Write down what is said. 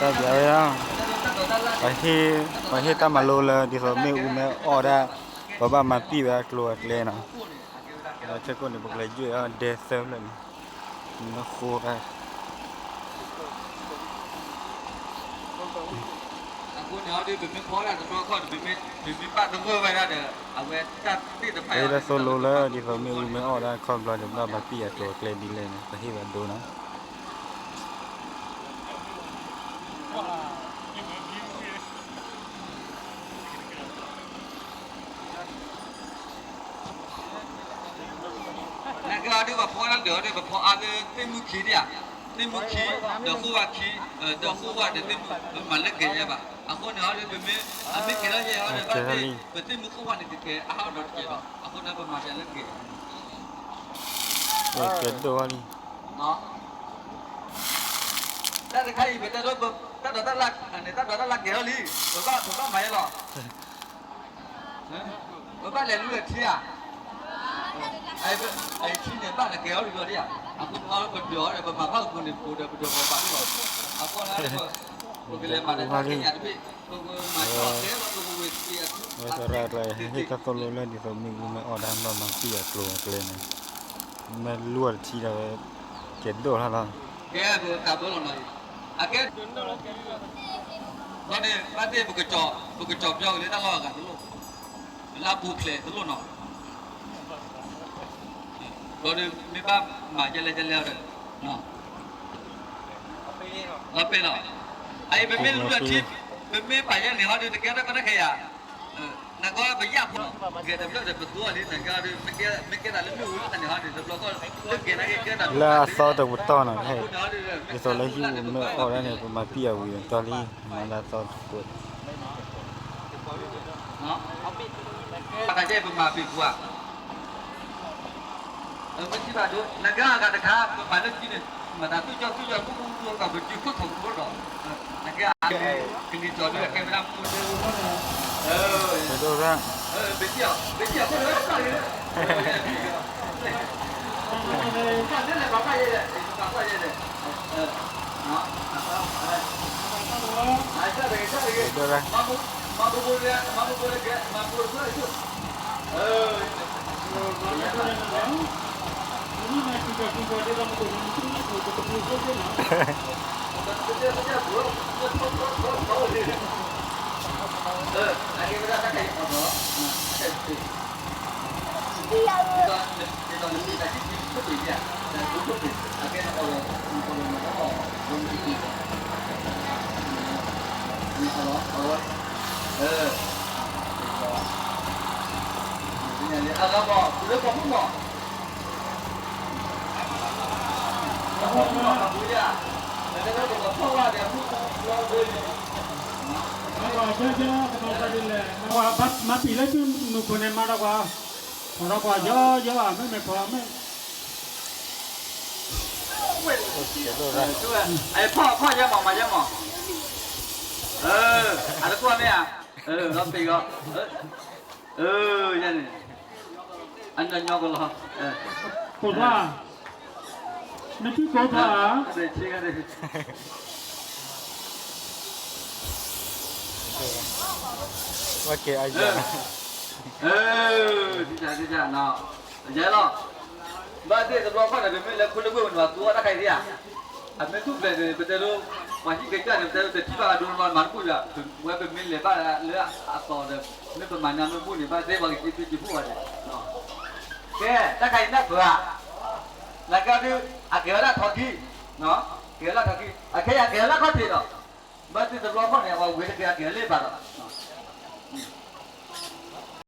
ဝဲ, ပှၤဟ့ၣ်တၢ်မၤလိလၢဒ်သိးမ့ၣ်အူမ့ၢ်အီၣ်ဒၣ် ပဘၣ်မၤပံာ်ဝဲအကျိၤအကျဲနီၤ. ဆၢကိၣ်န့ၣ် ပကလဲၤယွဲၢ်အီၤဒဲသၢဖျၢၣ်န့ၣ်, နဃိတၢ် ပဟ့ၣ်တၢ်သိၣ်လိလၢဒ်သိးမ့ၣ်အူမ့ၢ်အီၣ်ဒၣ်ခီဖျိဒီး ဘၣ်မၤပံာ်အကျိၤအကျဲဒ်လဲၣ်န့ၣ် ပဟ့ၣ်ဝဲဒိနီၤ. နကဲအီၤဒ်ပဖီတၢ်ဒၢးအီၤဒ် ပဖီအါလၢသ့ၣ်မုၢ်ခံဒံဧါ, သ့ၣ်မုၢ်ခံ, ဒီးဃိဝါခံ, ဒီးဃိဝါဒီးသ့ၣ်မုၢ်, ပမၤလၢကဲၤယဲဘၣ်. အဃိန့ၣ်အီၤဒ် ပမ့ၢ်, အမ့ၢ်ကဲၤထီၣ်ယဲအီၤဒ်ဘၣ်သ့ၣ်, ပသ့ၣ်မုၢ်ဃိဝါန့ၣ်ကကဲၤအါထီၣ်ဒီးတကဲၤလီၤ. အဃိန့ၣ် ပမၤကဲၤလၢကဲၤ ကဲၤဒိၣ်လံ တၢ်တခါအံၤ ပတဲဒိ တၢ်ဒိးတၢ်လၢ်န့ၣ် တၢ်ဒိးတၢ်လၢ်ကဲၤထီၣ်လံ, ပဘၣ်မၤယဲလီၤ. ပဘၣ်လဲၤလူလၢထံဧါ, အထံန့ၣ် ဘၣ်လဲၤကဲၤထီၣ်လံဒီးဧါ, အဃိန့ၣ် ပဒိးအီၤဒီး ပမၤဘၣ်ကပူၤန့ၣ် ပူၤဒီးပဒိးပှၤဘၣ်ဒိၣ်လီၤ. အဃိန့ၣ် ပကလဲၤမၤတၢ်တၢ်ခဲညါတဘ့ၣ်, ပကမၤကီၢ်ခဲဘၣ် ပကဝ့ၤက့ၤအထူ အသရၣ်ကျါ ဟ့ၣ်တၢ်သိၣ်လိလၢဒ်သိးမ့ၣ်အူမ့ၢ်အီၣ်ဒၣ် ဘၣ်မၤပံာ်အကျိၤအကျဲန့ၣ်, မ့ၢ်လူလၢထံဒီး ကဲၤဒိၣ်ထီၣ်လီၤ. ကဲ ပကးဘၢလီၤနီၤ, အကဲ ဘျီန့ၣ် ဘၣ်သ့ၣ် ပကကၠီၤပျီက့ၤလၢတၢ်လီၢ်အဂၤတလိၣ်, လၢအပူၤဖျဲးတလိၣ်နီၤ, ဘျီန့ၣ်မ့ၢ်ဘၣ်မၤယဲလဲၣ်ယဲလဲၣ်ဒီး လီၤပ့ၤလီၤ, အအံၤ ပမ့ၢ်လူလၢထံ, ပမ့ၢ်ပာ်ယဲန့ၣ်ဟီဒီး တကဲထီၣ်ကီတၢ်ခဲယၤ နကီပယၣ်ဖိ, ဂဲၤတဖျၢၣ်ဒီးပသူအီၤလံ နကီဒီး မ့ၢ်ကဲသးလၢမ့ၣ်အူလၢန့ၣ်ဟီဒီး တဘျီကီၢ်လၢကဲၤနကဲကဲနၤ လၢအသီတပတီၢ်နီၤ, ဒ်သိးလၢဟံၣ်ပူၤမ့ၢ်အီၣ်ဒၣ်န့ၣ် ပမၤပံာ်အဝံၤအတီၢ်လံ, မၤလၢအသီတပတီၢ် ပမၤပံာ်ပူၤဧါ မ့ၢ်ထံၣ်ဘၣ်ဒိ နကဲအဂၤတခါ ပပာ်လၢထံန့ၣ် မၤသးသူၣ်ကၠီသူၣ်ကၠီ မုၢ်မုၢ်မုၢ်မုၢ် ပတုၤခိၣ်ထီၣ်ခိၣ်ဒီး နကဲအဂၤ ကလံၤကၠီဒုး ကဲဝဲဒၣ်မုၢ်မုၢ်မုၢ် ဘ့ၣ်ထံၣ်အီၤ ဘ့ၣ်ထံၣ်အီၤ ခိၣ်လၢတၢ်လံ ဘၣ်လဲၣ် ဘၣ်ကွၢ်ယဲလဲၣ် ဘၣ်ကွၢ်ယဲလဲၣ် မၤဘိဘိလၢ မၤဘိဘိလၢကဲ မၤဘိဘိလၢကဲ မၤပံာ်လၢနူၢ်ခိၣ်န့ၣ် မၤဒီးကွၢ် ဒီးကွၢ်ယီယီ မ့မ့ၢ်ဖီမ့ၢ် ဖီယဲမး မၤယဲမး အတကွၢ်မ့ၢ်ဧါ လီၤပ့ၤဂီၤ ယဲန့ၣ် အညီညီကလီၤ ကိၢ်ဖး နသုကိၢ်ဖးဧါ ဝဲကဲအယၤ ယဲလီၤ ဘၣ်သ့ၣ်တဘျီခီၣ်န့ၣ် ပမ့ၢ်လဲၤခူလၢပှဲၤဝဲန့ၣ် ပှၤသူအီၣ်တၢ်ခါအံၤဧါ အမ့ၢ်ထူၣ်ဖျဲးန့ၣ် ပတဲဒိ ပှၤဟံၣ်ကစၢ်န့ၣ် ပတဲဒိ တထံၣ်ဘၣ်အဒိလီၤ မၤတဘူၣ်ယွၤ ဝဲပမ့ၢ်လဲၤဘၣ်လၢအသီဒီး မ့ၢ်ပမၤညါမ့ၢ်ဘူၣ်န့ၣ် ဘၣ်သ့ၣ်ပှၤကစံးဘျုးစံးဖှိၣ်ဘၣ်န့ၣ် ကဲ တၢ်ခါအံၤနၢ်ပၢၢ်ဧါ နကဲဒု အကဲဝဲဒၣ်ထီခံ ကဲဝဲဒၣ်ထီခံ အခဲအံၤအကဲဝဲဒၣ်ခီၣ်ထံးဒီး ဘၣ်သ့ၣ်တဘျီခီၣ်န့ၣ် အဝဲဝဲတကဲအကဲလၢဘၣ်ဒီး